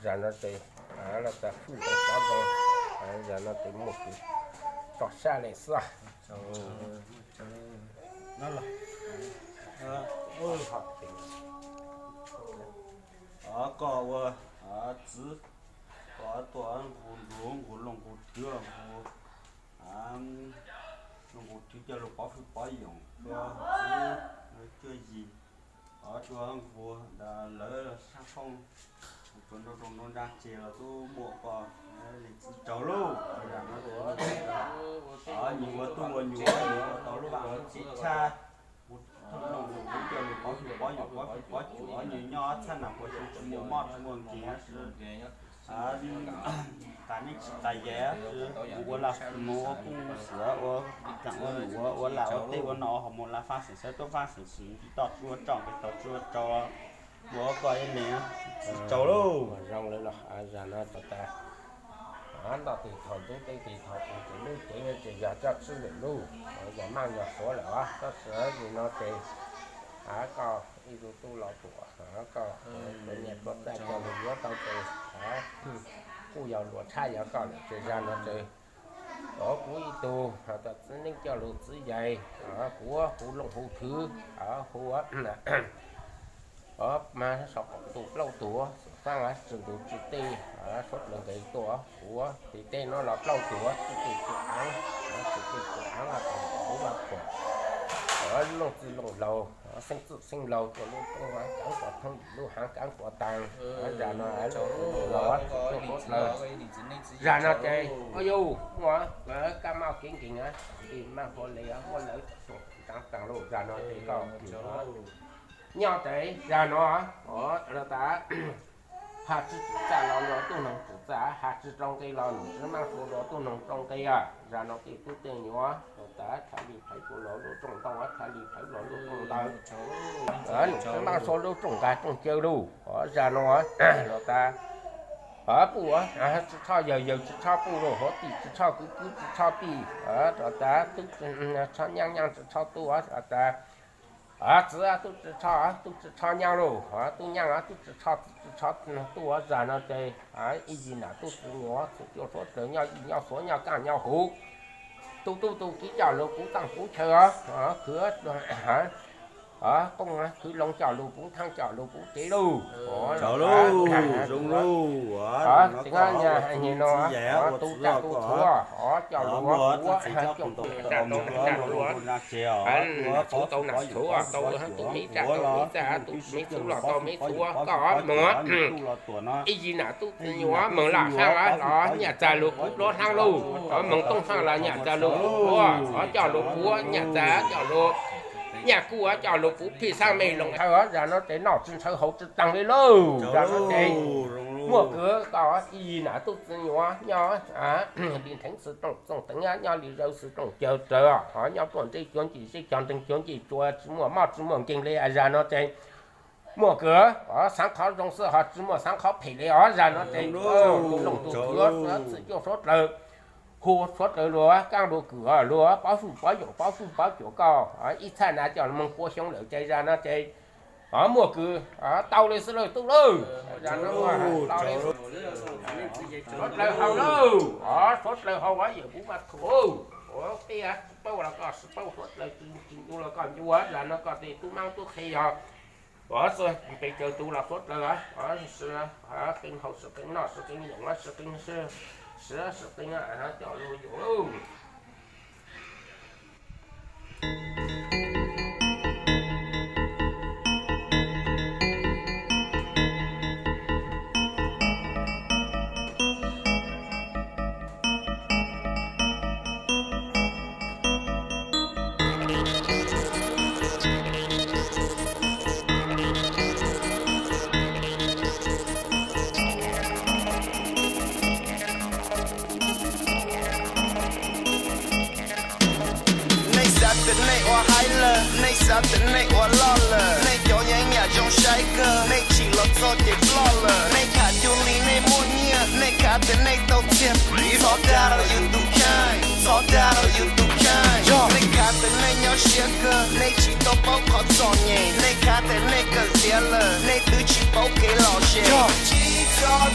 Zam no ces los tas fwj zoo pov zoo, zam no ces muaj kws tso sab le xwb. Koj ua txiv, koj tuaj nqus nruas nqus looj nqus twv nqus looj nqus twv coj lug pov fwj pov yoom rua txiv cuaj yig, koj tuaj nqus lawv sab foob, tsuas nrau roos nrau nra tseg los tub muaj koj le txiv tsaug lauj. Nyuam ua tub ua nyuam, nyuam ua tau lub vaj lub tsev tshaj, looj nqus twv coj lug pov fwj pov yoom pov fwj pov cuam, nyuam nyob txhab nas puas xyoo tsis muaj mob tsis muaj nkeeg, tas neej tsis tas yaig, mus ua laj mus ua poj xwm ua tsaam ua num ua laj ua teb ua no ho mus laj faab xeem sawv tuab faab xeem xwm toj tsuj tsaug nqe tau tsuj tsaug, ua koj ib leeg txiv tsaug lauj. Zoo le los zam no tas tas, noj tes thaum ntub teb tes thaum ub, tus lub cev ces yog coj tswb lwm lub, yog maaj yog suav lawm os, tab sis zim no ces koj ib tug tub los tuam, koj niam tuaj txaj coj lug yuav tau ces kuj yog luag tshab yog koj lawm ces zam no ces kuv ib tug txiv neej coj lug txiv yaig, kuv hu looj hu thwv, hu mas sau qaum ntuj plaub tuag, xum faab tsw ntug tsw tej, suav dlawg nqes tuaj kuv tiv teb no los plaub tuag, tsw tej tsw aav, tsw tej tsw aav, kuv vaj khuam looj txwj looj laug, xeeb txwj xeeb laug tuaj lub roob kaav kuas thoob, lub haav kaav kuas taag, zam no los suav dlawg, zam no ces yug muaj kaj maj kev nkeeg, maaj hua le muab lawv txhua txhua tsav taag lauj, zam no ces koj nyob tes zam no los tas has tsi txaj los luag tub noog tsi txaj, has tsi rau nqe los nws tsi maaj sua luag tub noog rau nqe. Zam no tej tub tej nyuam los tas txhaj li phawv sua luag lub rooj ntau, txhaj li phawv luag lub rooj ntau, nws tsi maaj sua lub rooj nqag rooj caw lauj. Zam no los tas puj tsi tshoj yawg, yawg tsi tshoj puj lauj, huv tij tsi tshoj kwv, kwv tsi tshoj tij, los tas tub tsi tshoj nyaab, nyaab tsi tshoj tub, los tas txiv tub tsi tshoj, tub tsi tshoj nyaab lauj, tub nyaab tub tsi tshoj txiv tsi tshoj tub. Zam no ces ib yig nam tub txiv nyuam txhua cuaj suav dlawg nyob yig nyob xuav nyob kaaj nyob huv, tub tub tub kiv coj lug puv txaaj puv chaw os, khwv qoob khwv loo coj lug puv thaab coj lug puv cev lauj. Tsev no tub tag tub txhuv coj lug puv coj lug txhuv tau nam txhuv, tau nam txhuv, tau me txaj tau me txaj, tub me txhuv los tau me txhuv, koj moog ib yig nam tub txiv nyuam moog laj faaj los nyaj txag lug puv pluav hlaab lauj, moog tooj faaj los nyaj txag lug puv pluav, coj lug puv nyaj txag coj lug, nyaj kuj coj lug puv phij xaab me loo hawv. Zam no ces noj tsi ntshaw haus tsi taag li lauj. Zam no ces muaj kws koj ib yig nam tub txiv nyuam nyob li Ntheev Xwm Tooj Txooj Teev, nyob li Zawv Xwm Tooj Cawg Rawg, nyob puag ntseb cuav ncej zeb cog nreeg cuav ncej tsua tsi muaj mob tsi muaj nkeeg li. Zam no ces muaj kws xaav qhov zoo xwb ho tsi muaj xaav qhov phem li os. Zam no ces tus looj tus twg txhua cuaj suav dlawg, hu suav dlawg luag kaab luag kwm luag pov fwj pov yoom pov fwj pov cuam koj ib txhaj na coj moog pua xyoo lawm ces zam no ces muaj kws tau li xwb lauj tub lauj. Zam no suav dlawg haus lauj, suav dlawg haus yawm kuv mas thuam, peb tsi paub los koj tsi paub, suav dlawg tsi ncu los koj ncu, zam no koj tej tub maab tub qhe yog pes tsawg tus los suav dlawg, qee haus sib qee noj sib qee yoom sib qee, sib qee coj lug yoom lauj. Nej xav tias nej ua haib lawm, nej xav tias nej ua loj lawm, nej cov yeeb yam zoo saib kawg, nej tsim los txog ces ploj lawm. Nej tham cuag li nej muaj nyiaj, nej khav tias nej tau txiag, txhob dag rau yus tus kheej, txhob dag rau yus tus kheej. Nej khav tias nej nyob siab kawg, nej tsis tau paub qhov txom nyem, nej khav tias nej kawm tiav lawm, nej twb tsis paub kev lom zem. Tsis txhob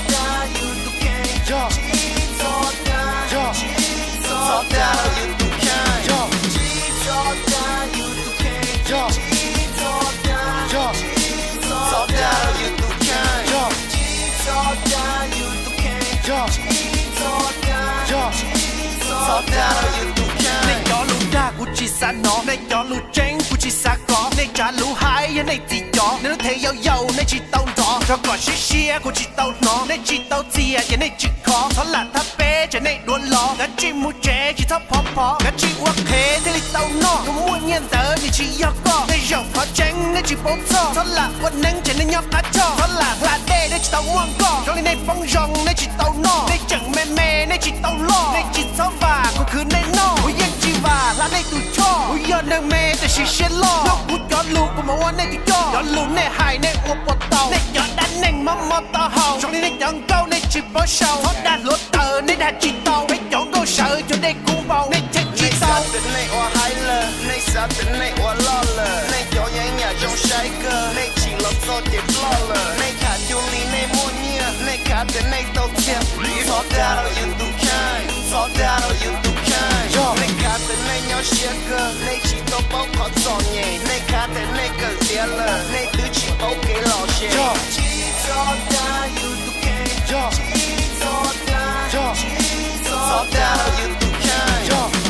Nej cov lus dag kuv tsis xav hnov, nej cov lus tseeb kuv tsis xav kov, nej tsav lus hais yog nej txiv cov, nej lub thev yau yau nej tsis tau nrov, rau kom siab siab kuv tsis tau hnov, nej tsis tau txiaj ces nej tsis khov, txhob lam thab peb tsam nej duav los, kav tsij mus tsev tsis txhob phov phov, kav tsij ua qhev thiaj li tau noj, tus muaj nyiaj ntawd nws tsis yog koj, tej zaum qhov tseeb nej tsis paub txog, txhob lam ua neeb tsam nej nyob qab choj, txhob lam hla dej nej tsis tau muaj nkoj, zoo li nej poob zoo nej tsis tau noj, nej tseem me me nej tsis tau loj, nej tsis txhob vam kuv khwv nej noj, kuv yeej tsis vam hla nej tus choj, kuv yog neeg me tiam sis siab loj, nyob kuv cov lus kuv mam ua nej tus coj, cov lus nej hais nej ua puas tau, nej cov dab neeg mob mob taub hau, zoo li nej cov nkauj nej tsis paub sau, txhob dag hluav taws nej dag tsis tau, peb cov nkauj sawv cuag dej kub npau nej cheem tsis tau. Nej ua haib lawm, nej xav tias nej ua loj lawm, nej cov yeeb yam zoo saib kawg, nej tsim los txog ces ploj lawm, nej tham cuag li nej muaj nyiaj, nej khav tias nej tau txiag, txhob dag rau yus tus kheej, txhob dag rau yus tus kheej, nej khav tias nej nyob siab kawg, nej tsis tau paub qhov txom nyem, nej khav tias nej kawm tiav lawm, nej twb tsis paub kev lom zem. Tsis txhob dag yus tus kheej, tsis txhob dag, tsis txhob dag rau yus tus kheej,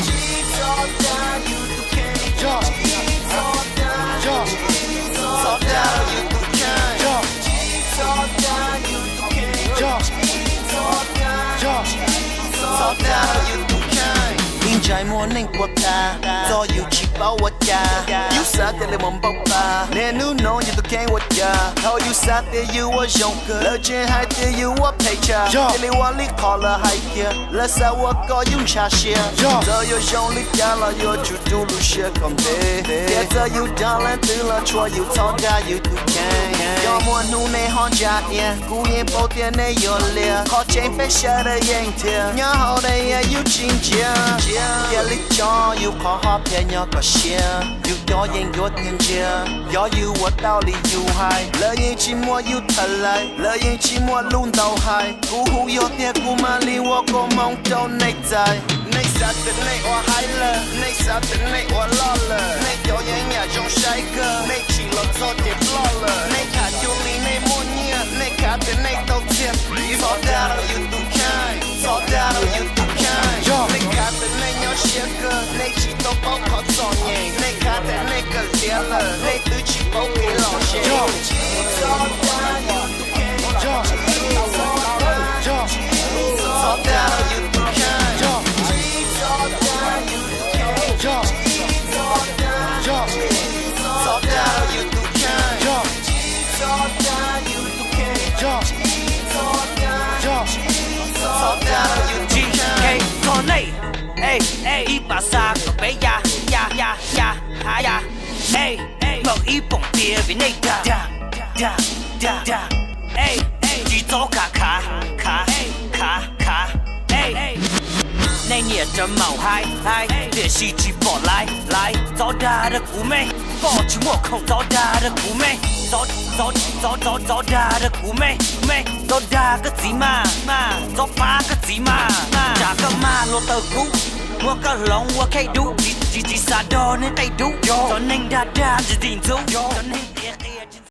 tsis txhob dag yus tus kheej, tsis txhob dag, tsis txhob dag rau yus tus kheej, tsis txhob dag yus tus kheej, tsis txhob dag, tsis txhob dag rau yus tus kheej. Ib ntsais muag neej puas tas, txog yus tsis paub ua cas, yus xav tias li mus npau tas, niaj hnub hnov yus tus kheej ua cas, thaum yus xav tias yus ua zoo kawg, lawv tseem hais tias yus ua phem tshaj, cia li ua li qhov lawv hais kiag, lawv xav ua koj yus ntshav siab, txawm yuav zoo li cas los yuav tsum rub lub siab kom ntev, thiab txawm yus dag leej twg los tsuav yus txhob dag yus tus kheej, cov muaj hnub nej ho ntsa ias, kuv yeej paub tias nej yuav lias, qhov tseeb peb sawv daws yeej nrhiav, nyob hauv daim yeeb yus tsis ntsia, cia li tso yus qhov hom phiaj nyob kom siab, yus cov yeeb yuav tiag ntsia, yog yus ua tau li yus hais, lawv yeej tsis muaj yus thawm lais, lawv yeej tsis muaj lus ntau hais, kuv hu yog tiag kuv mam li ua koob hmoov rau nej txais. Nej xav tias nej ua haib lawm, nej xav tias nej ua loj lawm, nej cov yeeb yam zoo saib kawg, nej tsim los txog ces ploj lawm, nej tham cuag li nej muaj nyiaj, nej khav tias nej tau txiag, txhob dag rau yus tus kheej, txhob dag rau yus tus kheej, nej khav tias nej nyob siab kawg, nej tsis tau paub qhov txom nyem, nej khav tias nej kawm tiav lawm, nej twb tsis paub kev lom zem. Tsis txhob dag yus tus kheej, tsis txhob dag, tsis txhob dag rau yus tus kheej, tsis txhob dag yus tus kheej, tsis txhob dag, tsis txhob dag rau yus tus kheej, tsis txhob dag yus tus kheej, tsis txhob dag, tsis txhob dag rau yus tus kheej. Txog nej, ib pas xa kom peb ya ya ya ya ha ya, ej, lawm ib poom tiav vim nej dag dag dag dag, ej, tsis txhob khav khav khav khav khav, ej, nej nyiam rau maum hais hais tiam sis tsis pom laiv laiv, txhob dag rau kuv me, koj tsis muaj khoom txhob dag rau kuv me, txhob txhob txhob txhob dag rau kuv me me, txhob dag koj txiv mas mas, txhob pab koj txiv mas mas, tsam koj mag hluav taws kub, muab koj hloov ua kheej dub, tsis tsis tsis xav dog neeg qej dub, cov neeg dag dag tsis tim ntxub, cov neeg qias qias